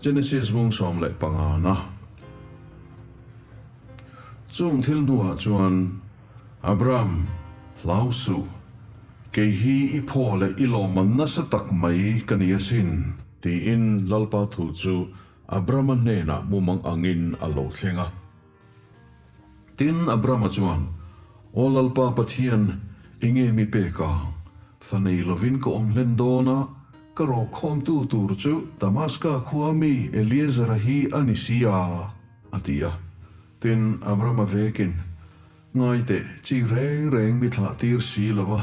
Genesis bung 15 na. Chung thil hnuah chuan, Abram, hlau suh, kei hi i phaw leh i lawmman nasa tak mai ka ni asin, tiin Lalpa thu chu Abrama hnenah mumang angin a lo thleng a. Tin, Abrama chuan, Aw Lalpa Pathian, enge mi pek ang? Fa nei lovin ka awm hlen dawn a, ka rawkkhawmtu tur chu Damaska khua mi Eliezera hi a ni si a, a ti a. Tin, Abrama vekin, Ngai teh, chi reng reng mi thlah tir si lo va,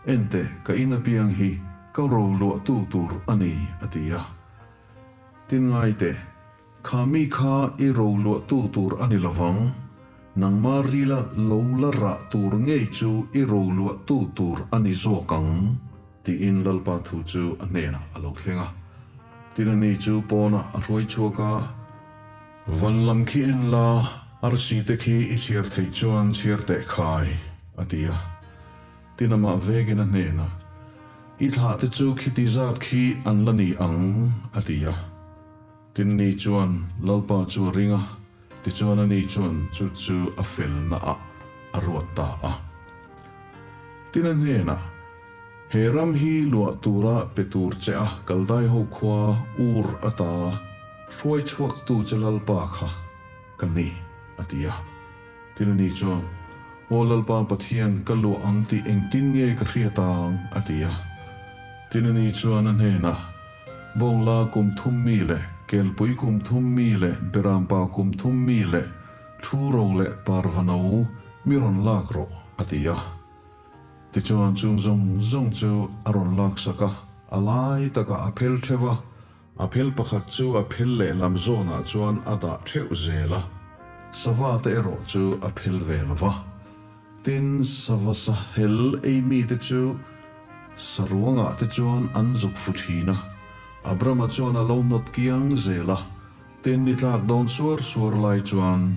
en teh, ka in apiang hi ka roluahtu tur a ni, a ti a. Tin, ngai teh, Kha mi kha i ro luahtu tur a ni lovang, nangma rila lo la rah tur ngei chu i ro luahtu tur a ni zawk ang, tiin Lalpa thu chu a hnenah a lo thleng a. Tin ani chu pawnah a hruai chhuak a, Van lam khi en la, arsi te khi i chhiar theih chuan chhiar teh khai, a ti a. Tin amah vekin a hnenah, I thlah te chu khiti zat khi an la ni ang, a ti a. Tinni chuan Lalpa chu a ring a, tichuan ani chuan chu chu a felna ah a ruat ta a. Tin a hnenah, He ram hi luah tura pe tur che a Kaldai ho khua Ur ata hruai chhuaktu che Lalpa kha ka ni, a ti a. Tin ani chuan, Aw Lalpa Pathian, ka luah ang tih engtin nge ka hriat ang? a ti a. Tin ani chuan a hnenah, Bawngla kum thum mi leh Kelpui kum thum mi leh Berampa kum thum mi leh Thu ro leh Parvano mi rawn lak rawh, a ti a. Tichuan chung zawng zawng chu a rawn lak sak a, a lai takah a phel theuh a, a phel pakhat chu a phel lehlam zawnah chuan a dah theuh zel a, sava te erawh chu a phel ve lo va. Tin, sava sa hel ei mite chu saruangah te chuan an zuk fu thin a, Abrama chuan a lo hnawt kiang zel a. Tin, ni tlak dawn suar suar lai chuan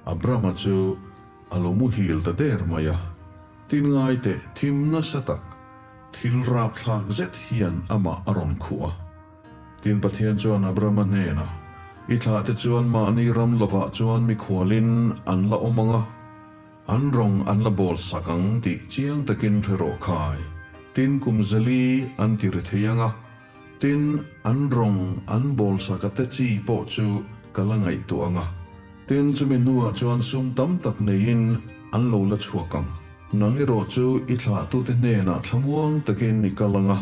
Abrama chu a lo muhil ta der mai a. Tin, ngai teh thim nasa tak, thil rapthlak zet hian amah a rawn khuh a. Tin, Pathian chuan Abrama hnenah, I thlahte chuan mahni ram lovah chuan mikhualin an la awm ang a, An rawng an la bawl sak ang tih chiang takin hre rawh khai. Tin kum zali an ti ri thei ang a, tin an rawng an bawl sak a te chi pawh chu ka la ngaihtuah ang a. Tin chumi hnuah chuan sum tam tak neiin an lo la chhuak ang. Nang erawh chu i thlahtute hnenah thlamuang takin i kal ang a,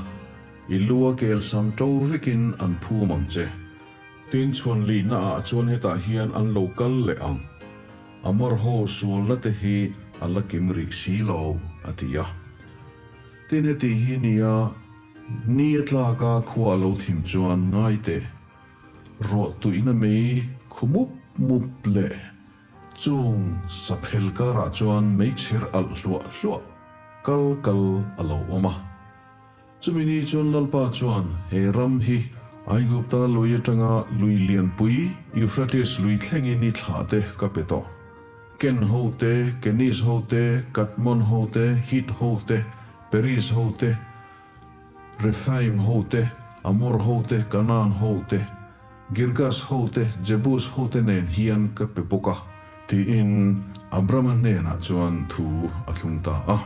i lu a kel sam to vekin an phum ang che. Tin chhuanlihna ah chuan hetah hian an lo kal leh ang. Amor ho sualna te hi a la kim rih si lo, a ti a. Tin heti hi nia, ni a tlak a khua a lo thim chuan ngai teh, ruah tuihna mei khu mup mup leh chung saphel karah chuan meichher alh hluah hluah kal kal a lo awm a. Chumi ni chuan Lalpa chuan he ram hi Aigupta lui atanga lui lianpui Euphrates lui thlengin i thlah te ka pe tawh. Ken ho te, Keniz ho te, Kadmon ho te, Hit ho te, Periz ho te, Rephaim ho te, Amor ho te, Kanaan ho te, Girgas ho te, Jebus ho te nen hian ka pe bawk a, tiin Abrama hnenah chuan thu a thlung ta a.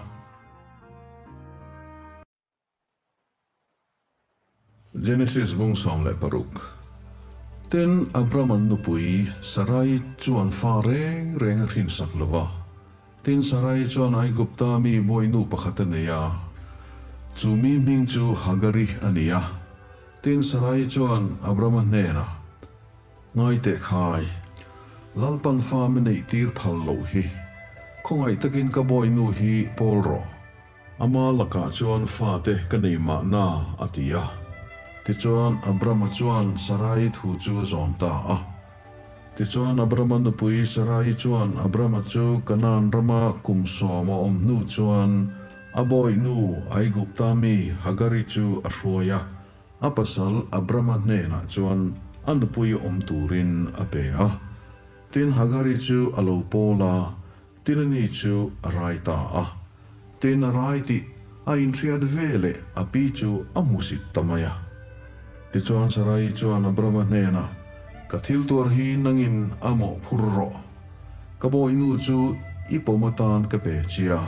Genesis bung 16. Tin, Abrama'n nupui Sarai chuan fa reng reng a hrinsak lo va. Tin, Sarai chuan Aigupta mi bawihnu pakhat a nei a, chu mi hming chu Hagari a ni a. Tin, Sarai chuan Abrama hnenah, Ngai teh khai, Lalpan fa mi neih tir phal loh hi, khawngaih takin ka bawihnu hi pawl rawh. Ama lakah chuan fate ka nei mahna, a ti a. Tichuan Abrama chuan Sarai thu chu a zawm ta a. Tichuan Abrama nupui Sarai chuan Abrama chu Kanaan rama kum 10 a awm hnu chuan a bawihnu Aigupta mi Hagari chu a hruai a. A pasal Abrama hnenah chuan a nupui awm turin a pe a. Tin, Hagari chu a lo pawl a, tin ani chu a rai ta a. Tin, a rai tih a inhriat ve leh a pi chu a hmusit ta mai a. Tichuan Sarai chuan Abrama hnenah, Ka thil tuar hi nangin a mawh phur rawh. Ka bawihnu chu i pawm atan ka pe che a.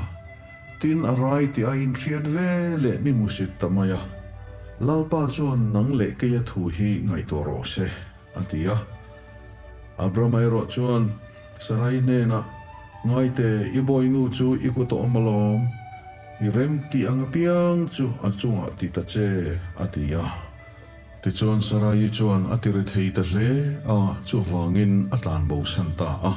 Tin a rai tih a inhriat ve leh mi hmusit ta mai a. Lalpa chuan nang leh keia thu hi ngaihtuah rawh se, a ti a. Abrama erawh chuan Sarai hnenah, Ngaite, i bawihnu chu i kut a awm alawm. I rem tih ang apiang chu a chungah ti ta che, a ti a. Tichuan Sarai chuan a ti rethei ta hle a, chuvangin a tlan bosan ta a.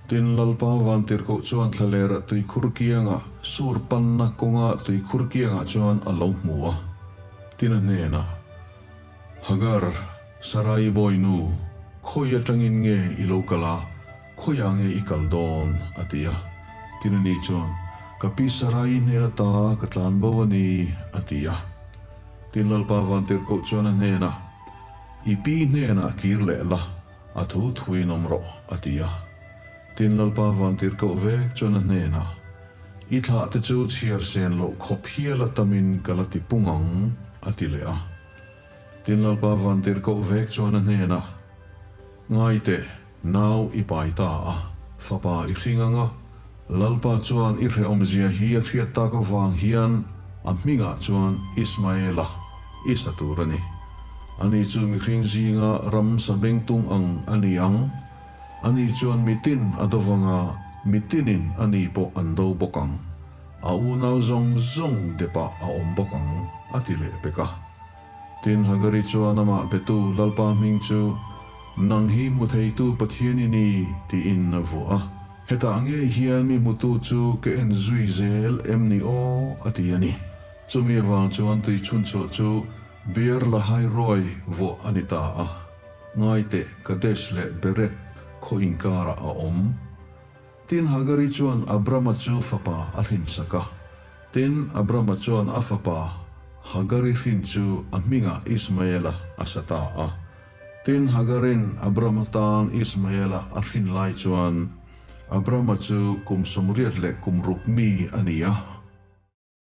Tin, Lalpa Vantirhkoh chuan thlalera tuikhur kiangah, sur panna kawnga tuikhur kiangah chuan a lo hmu a. Tin a hnenah, Hagar, Sarai bawinu, khawi atangin nge i lo kal a, khawiah nge i kal dawn? a ti a. Tin ani chuan, Ka pi Sarai hnen ata ka tlan bo a ni, a ti a. Tin Lalpa Vantirhkoh chuan a hnenah, I pi hnenah kir leh la, a thu thuin awm rawh, a ti a. Tin Lalpa Vantirhkoh vek chuan a hnenah, I thlah te chu chhiar sen loh khawp hial a tamin ka la ti pung ang, a ti leh a. Tin Lalpa Vantirhkoh vek chuan a hnenah, Ngai teh, nau i pai ta a, fapa i hring ang a, Lalpa chuan i hrehawmzia hi a hriat tak avang hian a hmingah chuan Ismaela i sa tur a ni. Ani chu mihring zinga ram sa bengtung ang a ni ang. Ani chuan mitin a do vang a, mitinin ani pawh an do bawk ang. A unau zawng zawng depah a awm bawk ang, a ti leh pek a. Tin, Hagari chuan amah betu Lalpa hming chu, Nang hi hmu theitu Pathian i ni, tiin a vuah a. Hetah ngei hian mi hmutu chu ka en zui zel em ni aw, a ti a ni. Chumi avang chuan tui chhunchhuah chu Beer Lahai Roi vuah a ni ta a. Ngaiteh, Kadesh leh Bered khaw inkarah a awm. Tin, Hagari chuan Abrama chu fapa a hrinsak a. Tin, Abrama chuan a fapa Hagari hrin chu a hmingah Ismaela a sa ta a. Tin, Hagarin Abrama tan Ismaela a hrin lai chuan Abrama chu kum 80 leh kum ruk mi a ni a.